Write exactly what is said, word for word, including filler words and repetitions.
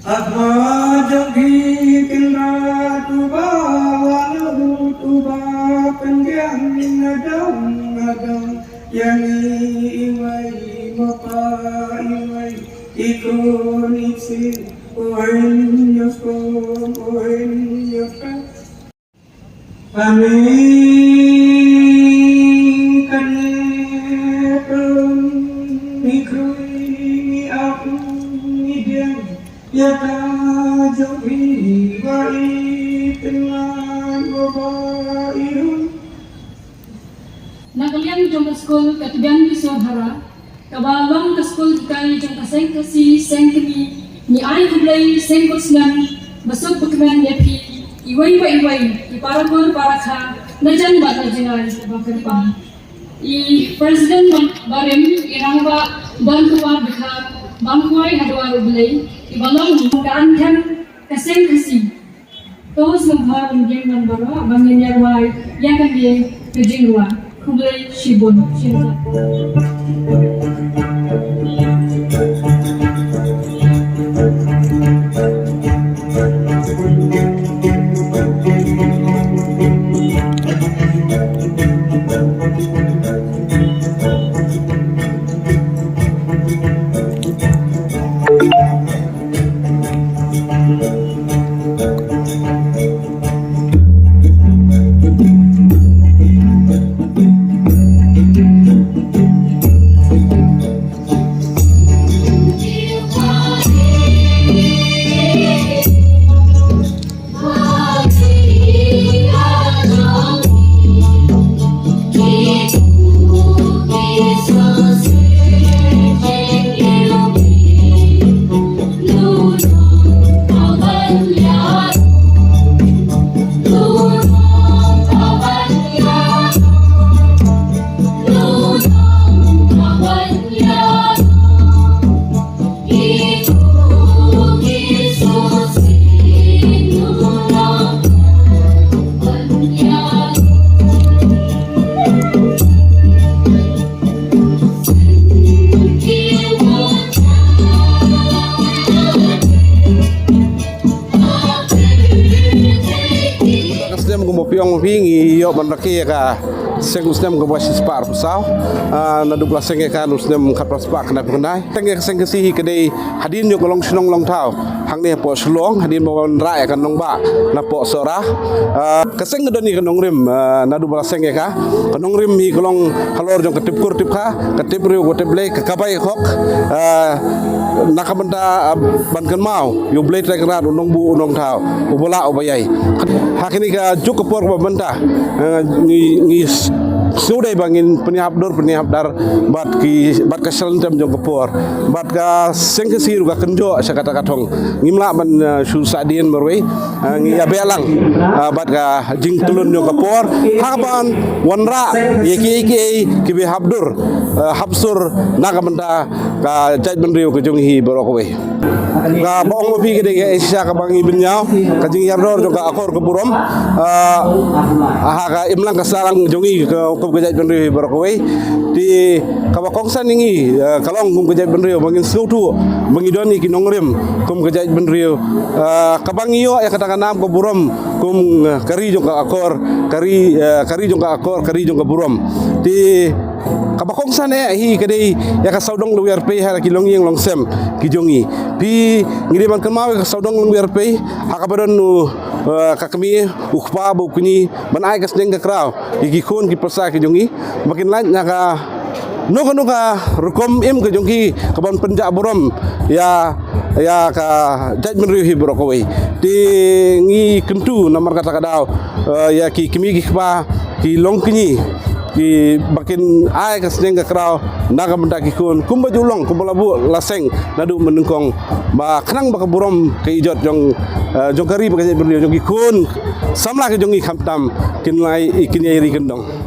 Atma jong phi Kynrad uba wanlu, uba pynbiang na dong na dong ïa ngi iwei, Bapa iwei, i Khun i Kpa, o in your form, o in your time. Kane, kane, pynmih khrui, mih ap, mih diang ïa ka jong phi ba i Kynrad, ba i Hynñiewtrep. Na ka liang jong ka skul ka Tbian Kisohara, kaba long ka skul hikai jong ka seng Khasi seng kmie, ngi ai khublei seng kut snem basuk bakmen ïa phi iwei pa iwei, i para kur para kha, na jan bad na jingai ba kyrpang. I President ba-, barim, i Rangbah Donkhuwa Dkhar, Bamkwai ha dwar U Blei, iba long ka anthem ka seng Khasi. To sngewbha ban ïeng ban baroh, ban ïeng ïa rwai ïa kane ka jingrwai. Khublei shibun. Shibun. Ka snem kumba phi ong phi, ngi ïoh ban rakhe ïa ka seng u snem kaba shispah arphew saw. Ah, naduh ba la seng ïa ka u snem khatphra spah khyndai phew khyndai. Tang ïa ka seng Khasi hi ka dei hadien ïoh ka long shnong long thaw hangne hapoh Shillong, hadien ba wanrah ïa ka nongbah napoh Sohra. Ah, ka seng ka don ïa ka nongrim, ah, naduh ba la seng ïa ka. Ka nongrim hi ka long halor jong ka tip kur tip kha, ka tip briew ka tip Blei, ka kabai ka khok, ah, na ka bynta, ah, ban kynmaw ïa U Blei Trai Kynrad, u nongbuh u nongthaw, uba lah uba ïai. Ha kine ka juk ka por kaba mynta, ah, ngi, ngi s-, sngewdei ba ngin pynïahap dur pynïahap dar bad ki, bad ka shlem tem jong ka por, bad ka seng Khasi ruh ka kynjoh sha kata ka thong. Ngim lah ban, ah, shu sahdien marwei. Ah, ngi ïa beh lang, ah, bad ka jingtlun jong ka por ha kaban wanrah ïa kiei kiei kiba hap dur, ah, hap sur na ka bynta ka jaitbynriew ka jong hi baroh kawei. Kaba ong ma phi ka dei ka shisha kaba ngi pynïaw ka jingïador jong ka akor ka burom, ah, ha ka imlang ka sahlang jong ngi ka, kum ka jaitbynriew hi baroh kawei. Te kaba kongsan ïa ngi, ah, ka long kum ka jaitbynriew ba ngin sngewthuh ba ngi don ïa ki nongrim kum ka jaitbynriew. Ah, kaba ngi ïoh ïa kata ka nam ka burom kum, ah, ka ri jong ka akor, ka ri, ah, ka ri jong ka akor, ka ri jong ka burom. Te kaba kongsan eh hi ka dei ïa ka sawdong lawyer pei ha ki longïing longsem ki jong ngi. Phi, ngi dei ban kynmaw ïa ka sawdong lawyer pei ha kaba don u, ah, ka kmie, u kpa bad u kñi, ban ai ka sneng ka kraw ïa ki khun ki pyrsa ki jong ngi ba kin lait na kano kano ka rukom im ka jong ki kaban pynjah burom ïa, ïa ka jaitbynriew hi baroh kawei. Te ngi kyntu namar kata ka daw, eh, ïa ki kmie ki kpa, ki longkñi, kiba kin ai ka sneng ka kraw na ka bynta ki khun, kumba ju long, kumba la buh la seng naduh mynnyngkong, ba khnang ba ka burom ka ijot jong, eh, jong ka ri bad ka jaitbynriew, jong ki khun samla ki jong ngi khamtam kin ïai, kin ïai ri kyndong.